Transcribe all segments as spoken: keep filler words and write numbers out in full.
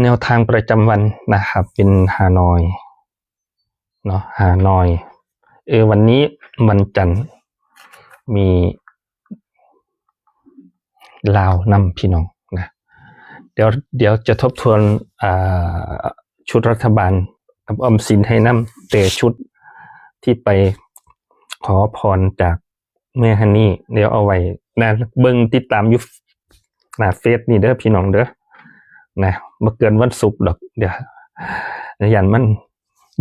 แนวทางประจำวันนะครับ เป็นฮานอยเนาะ ฮานอย เออ วันนี้วันจันทร์ มีลาวนำพี่น้องนะ เดี๋ยว เดี๋ยวจะทบทวน อ่า ชุดรัฐบาลกับออมสินให้นำ แต่ชุดที่ไปขอพรจากแม่ฮันนี่ เดี๋ยวเอาไว้นะ เบิ่งติดตามอยู่หน้าเฟซนี่เด้อพี่น้องเด้อ นะ บ่เกินวันศุกร์ดอก เดี๋ยว ย่านมัน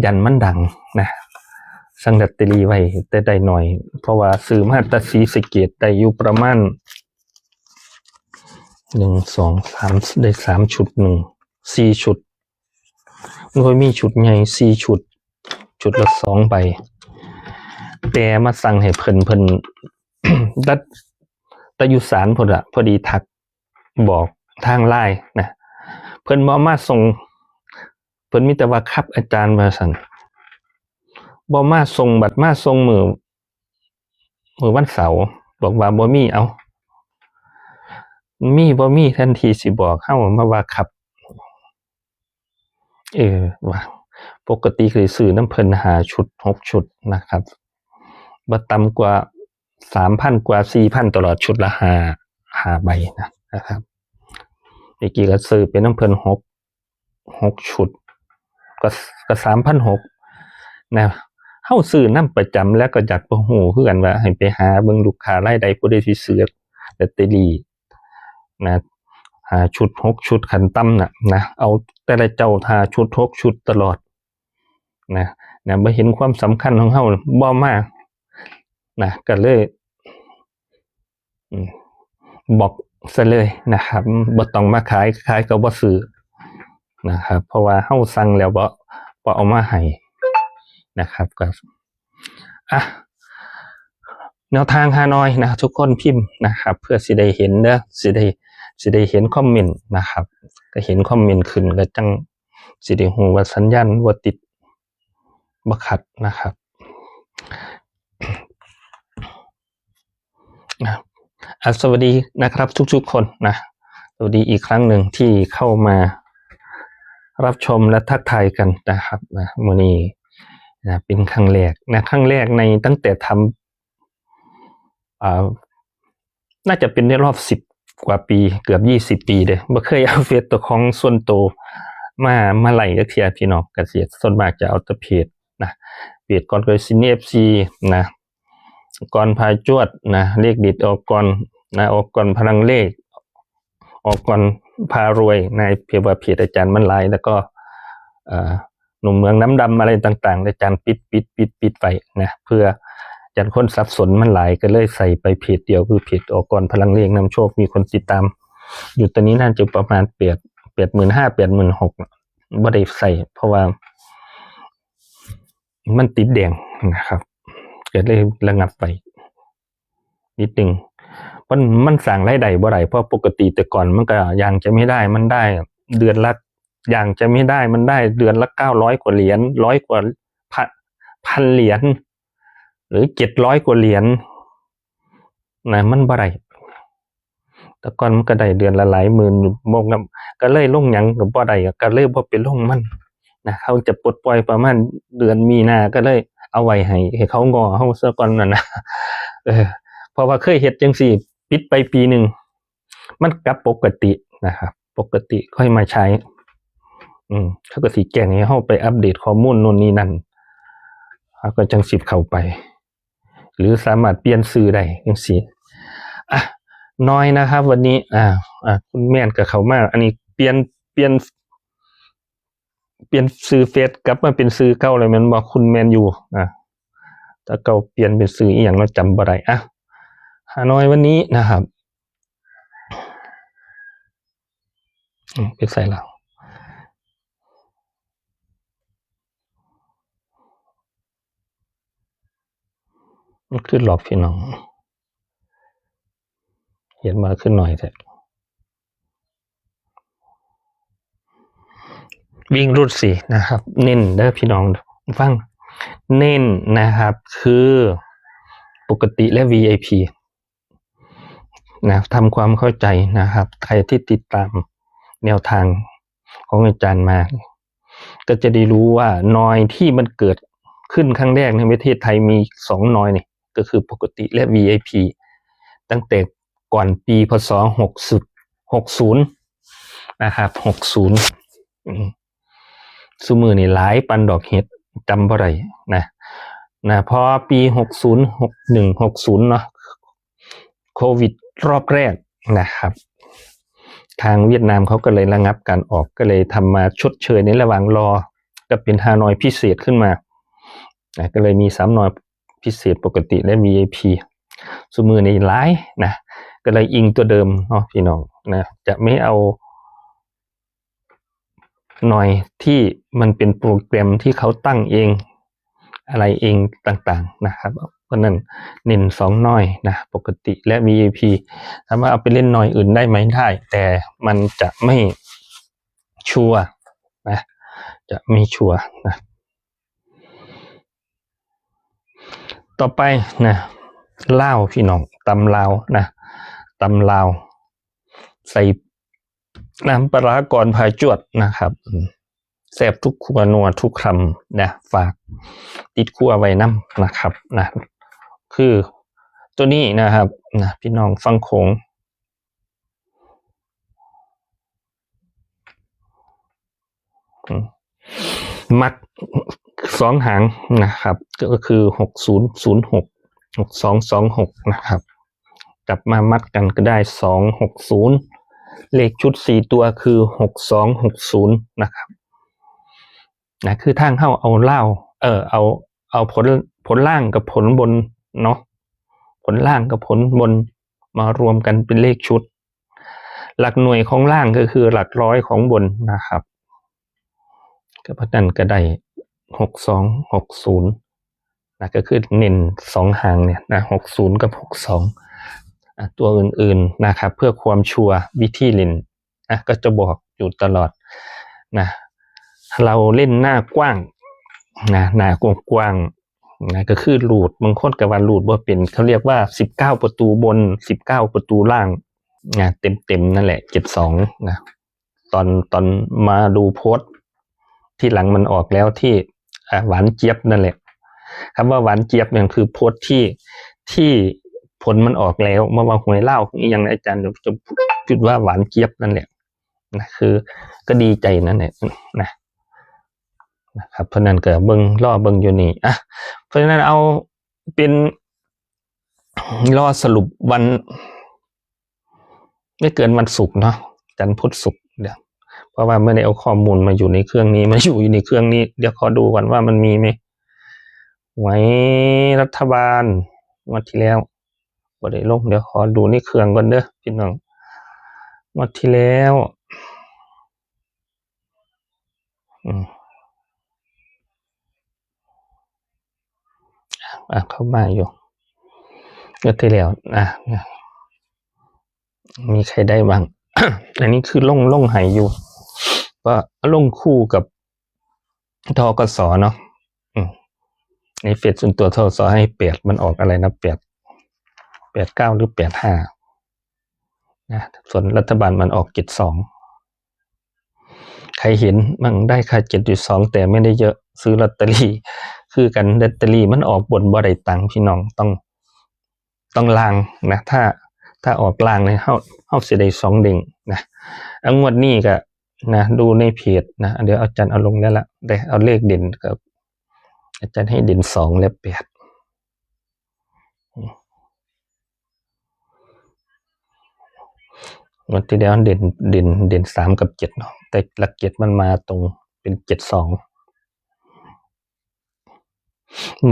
ย่านมันดังนะ สั่งลอตเตอรี่ไว้แต่ได้หน่อย เพราะว่าซื้อมาแต่ศรีสะเกษได้อยู่ประมาณ หนึ่ง สอง สาม ได้สามชุด หนึ่ง สี่ชุด มันก็มีชุดใหญ่สี่ชุด ชุดละสองใบ แต่มาสั่งให้เพิ่น เพิ่น ตัด แต่อยู่ศาลพุ้นละ พอดีทักบอกทางไลน์นะ เพิ่นบ่มาส่ง เพิ่นมีแต่ว่า "ครับอาจารย์" ว่าซั่น บ่มาส่ง บัดมาส่งมื้อ มื้อวันเสาร์ บอกว่าบ่มี เอ้า มีบ่มี แทนที่สิบอกเฮามาว่า "ครับ" เออ ว่า ปกติเคยซื้อนำเพิ่นห้าชุด หกชุดนะครับ บ่ต่ำกว่า สามพัน กว่า สี่พัน ตลอด ชุดละห้า ห้าใบนะ นะครับ เมื่อกี้ก็ซื้อเป็นนำเพิ่นหก หกชุด ก็ ก็ สามพันหก นะ เฮาซื้อนำประจำแล้วก็อยากบ่ฮู้คือกันว่า ให้ไปหาเบิ่งลูกค้ารายใดผู้ใดสิซื้อลอตเตอรี่นะ ห้าชุด หกชุดขั้นต่ำน่ะนะ เอาแต่ละเจ้าห้าชุด หกชุดตลอดนะ นะ บ่เห็นความสำคัญของเฮา บ่มานะ ก็เลย อืม บอกซะเลยนะครับ บ่ต้องมาขาย ขายก็บ่ซื้อนะครับ เพราะว่าเฮาสั่งแล้วบ่ บ่เอามาให้นะครับ ก็ อ่ะ แนวทางฮานอยนะ ทุกคนพิมพ์นะครับ เพื่อสิได้เห็นเด้อ สิได้ สิได้เห็นคอมเมนต์นะครับ ก็เห็นคอมเมนต์ขึ้นก็จั่งสิได้ฮู้ว่าสัญญาณบ่ติด บ่ขัดนะครับ อ่ะ อ่ะ สวัสดีนะครับ ทุกๆคนนะ สวัสดีอีกครั้งหนึ่งที่เข้ามารับชมและทักทายกันนะครับ นะ มื้อนี้นะ เป็นครั้งแรกนะ ครั้งแรกในตั้งแต่ทำ อ่า น่าจะเป็นในรอบสิบกว่าปี เกือบยี่สิบปีเด้ บ่เคยเอาเฟซเจ้าของส่วนตัวมา มาไลฟ์จักเทื่อพี่น้อง ก็สิส่วนมากจะเอาแต่เพจนะ เพจก่อนเคยซินเอฟซีนะ ก่อนพาจวดนะ เลขเด็ดออกก่อนนะ ออกก่อนพลังเลข ออกก่อนพารวยนะ เพจว่าเพจอาจารย์มันหลาย แล้วก็ เอ่อ หนุ่มเมืองน้ำดำอะไรต่างๆ อาจารย์ปิด ปิด ปิด ปิดไปนะ เพื่อ อาจารย์คนสับสนมันหลาย ก็เลยใส่ไปเพจเดียว คือเพจออกก่อนพลังเลขนำโชค มีคนติดตาม อยู่ตอนนี้น่าจะประมาณแปด แปดหมื่นห้า แปดหมื่นหก บ่ได้ใส่ เพราะว่า มันติดแดงนะครับ ก็เลยระงับไปนิดนึง มัน มันสร้างรายได้บ่ได้ เพราะปกติแต่ก่อนมันก็ยังจะไม่ได้ มันได้เดือนละ ยังจะไม่ได้ มันได้เดือนละเก้าร้อยกว่าเหรียญ ร้อยกว่า พัน พันเหรียญ หรือเจ็ดร้อยกว่าเหรียญนะ มันบ่ได้ แต่ก่อนมันก็ได้เดือนละหลายหมื่นอยู่ บ่ ก็เลยลงหยังก็บ่ได้ ก็เลยบ่ไปลงมันนะ เขาจะปลดปล่อยประมาณเดือนมีนา ก็เลยเอาไว้ให้ ให้เขาง้อเฮาซะก่อนนั่นนะ เออ เพราะว่าเคยเฮ็ดจังซี่ ปิดไปปีหนึ่ง มันกลับปกตินะครับ ปกติค่อยมาใช้ อืม เขาก็สิแจ้งให้เฮาไปอัปเดตข้อมูลโน่นนี่นั่น เฮาก็จั่งสิเข้าไป หรือสามารถเปลี่ยนชื่อได้จั่งซี้ อ่ะ น้อยนะครับ วันนี้ อ่า อ่า คุณแมนก็เข้ามา อันนี้เปลี่ยน เปลี่ยน เปลี่ยนชื่อเฟซกลับมาเป็นชื่อเก่าแล้วแม่นบ่ คุณแมนยู อ่ะ แต่เก่าเปลี่ยนเป็นชื่ออีหยังเนาะ จำบ่ได้ อ่ะ ฮานอยวันนี้นะครับ อืม ไปใส่แล้ว มันคือหลอกพี่น้อง เห็นมาขึ้นหน่อยแท้ วิ่งรูดสี่นะครับ เน้นเด้อพี่น้องฟัง เน้นนะครับ คือปกติและ วีไอพี นะ ทำความเข้าใจนะครับ ใครที่ติดตามแนวทาง ของอาจารย์มา ก็จะได้รู้ว่านอยที่มันเกิดขึ้นครั้งแรกในประเทศไทยมีสองนอยนี่ ก็คือปกติและ วีไอพี ตั้งแต่ก่อนปี พ.ศ. หกสิบ หกศูนย์ นะครับ หกศูนย์ อืม ซุมื้อนี่หลายปานดอกเห็ด จำบ่ได้นะ นะ พอปี หกศูนย์ หกหนึ่ง หกศูนย์ เนาะ โควิดรอบแรกนะครับ ทางเวียดนามเขาก็เลยระงับการออก ก็เลยทำมาชดเชยในระหว่างรอ ก็เป็นฮานอยพิเศษขึ้นมานะ ก็เลยมีสามนอยพิเศษปกติและ วีไอพี ซุมื้อนี่หลายนะ ก็เลยอิงตัวเดิมเนาะพี่น้องนะ จะไม่เอานอยที่มันเป็นโปรแกรมที่เขาตั้งเอง อะไรเองต่างๆนะครับ เพราะนั้นเน้นสองนอยนะ ปกติและ วีไอพี ถามว่าเอาไปเล่นนอยอื่นได้ไหม ได้ แต่มันจะไม่ชัวร์นะ จะไม่ชัวร์นะ ต่อไปนะ ลาวพี่น้อง ตำลาวนะ ตำลาว ใส่น้ำปลาร้าก่อนพาจวดนะครับ อืม แซ่บทุกครัว นัวทุกคำนะ ฝากติดครัวไว้นำนะครับนะ คือตัวนี้นะครับนะ พี่น้องฝั่งโขง อืม มักสองหางนะครับ ก็คือ หกศูนย์ศูนย์หก หกสองสองหก นะครับ จับมามัดกันก็ได้ สองหกศูนย์ เลขชุดสี่ตัวคือ หกสองหกศูนย์ นะครับ นะ คือทางเฮาเอาลาว เออ เอา เอาผล ผลล่างกับผลบนเนาะ ผลล่างกับผลบนมารวมกันเป็นเลขชุด หลักหน่วยของล่างก็คือหลักร้อยของบนนะครับ ก็เพราะนั้นก็ได้ หกสองหกศูนย์ นะ ก็คือเน้นสองหางเนี่ยนะ หกศูนย์ กับ หกสอง อ่ะ ตัวอื่นๆนะครับ เพื่อความชัวร์ วิธีเล่นนะ ก็จะบอกอยู่ตลอดนะ เราเล่นหน้ากว้างนะ หน้ากว้างๆนะ ก็คือรูด บางคนก็ว่ารูดบ่เป็น เขาเรียกว่า สิบเก้า ประตูบน สิบเก้า ประตูล่างนะ เต็มๆนั่นแหละ เจ็ดสอง นะ ตอน ตอนมาดูโพสต์ที่หลังมันออกแล้วที่ อ่า หวานเจี๊ยบนั่นแหละ คำว่าหวานเจี๊ยบเนี่ยคือโพสต์ที่ ที่ผลมันออกแล้ว เมื่อว่าหวยลาวอีหยังนะ อาจารย์จะพูดว่าหวานเจี๊ยบนั่นแหละนะ คือก็ดีใจนั่นแหละนะ นะครับ เพราะนั้นก็เบิ่ง รอเบิ่งอยู่นี่ อ่ะ เพราะฉะนั้นเอาเป็น รอสรุปวัน ไม่เกินวันศุกร์เนาะ จันทร์พุธศุกร์ เดี๋ยว เพราะว่าไม่ได้เอาข้อมูลมาอยู่ในเครื่องนี้ มาอยู่ในเครื่องนี้ เดี๋ยวขอดูก่อนว่ามันมีไหม หวยรัฐบาลงวดที่แล้ว บ่ได้ลง เดี๋ยวขอดูในเครื่องก่อนเด้อพี่น้อง งวดที่แล้ว อืม อ่ะ เข้ามาอยู่ งวดที่แล้ว อ่ะ มีใครได้บ้าง อันนี้คือลง ลงให้อยู่ ก็ลงคู่กับ ธ.ก.ส. เนาะ อืม ในเฟซส่วนตัว ธ.ก.ส. ให้แปด มันออกอะไรนะ แปด แปดเก้า หรือ แปดห้า นะ ส่วนรัฐบาลมันออก เจ็ดสอง ใครเห็นมั่ง ได้ค่า เจ็ดจุดสอง แต่ไม่ได้เยอะ ซื้อลอตเตอรี่ คือกัน ลอตเตอรี่มันออกบนบ่ได้ตังค์พี่น้อง ต้อง ต้องล่างนะ ถ้า ถ้าออกล่างเนี่ย เฮา เฮาสิได้สองเด้งนะ อ่ะ งวดนี้ก็นะ ดูในเพจนะ เดี๋ยวอาจารย์เอาลงแล้วละ ได้เอาเลขเด่นกับ อาจารย์ให้เด่น สอง และ แปด งวดที่แล้วเด่น เด่น เด่น สาม กับ เจ็ด เนาะ แต่หลักเจ็ดมันมาตรงเป็น เจ็ดสอง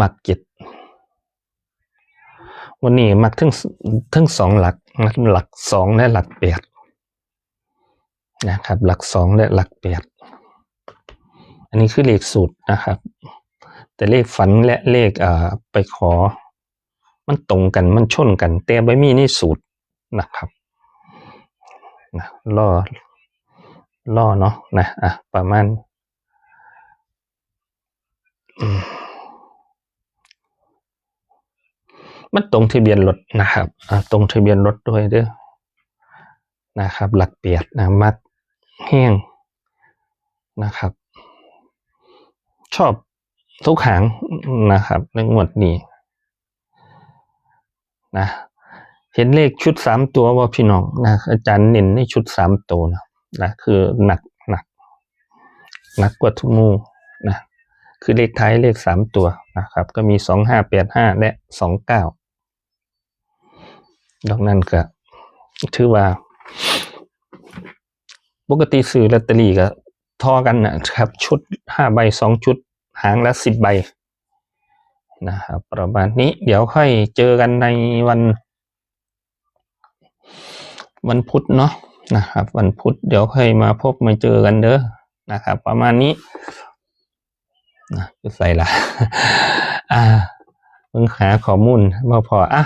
มัก เจ็ด วันนี้มักทั้ง ทั้งสองหลักนะ หลัก สอง และหลัก แปด นะครับ หลัก สอง และหลัก แปด อันนี้คือเลขสูตรนะครับ แต่เลขฝันและเลข เอ่อ ไปขอ มันตรงกัน มันชนกัน แต่บ่มีในสูตรนะครับ นะ รอ รอเนาะนะ อ่ะ ประมาณ อืม มันตรงทะเบียนรถนะครับ อ่า ตรงทะเบียนรถด้วยเด้อ นะครับ หลักแปดนะ มักแฮง นะครับ ชอบทุกหางนะครับ ในงวดนี้นะ เห็นเลขชุดสามตัวว่าพี่น้องนะ อาจารย์เน้นในชุดสามตัวนะนะ คือหนักหนักหนักกว่าทุกหมู่นะ คือเลขท้ายเลขสามตัวนะครับ ก็มีสองห้าแปดห้าและสองเก้า ดอกนั้นก็ถือว่า ปกติซื้อลอตเตอรี่ก็ทอกันนะครับ ชุดห้าใบสองชุด หางละสิบใบนะครับ ประมาณนี้ เดี๋ยวค่อยเจอกันในวัน วันพุธเนาะนะครับ วันพุธเดี๋ยวค่อยมาพบมาเจอกันเด้อนะครับ ประมาณนี้นะ คือใส่ละ อ่าเบิ่งหาข้อมูลบ่พออ่ะ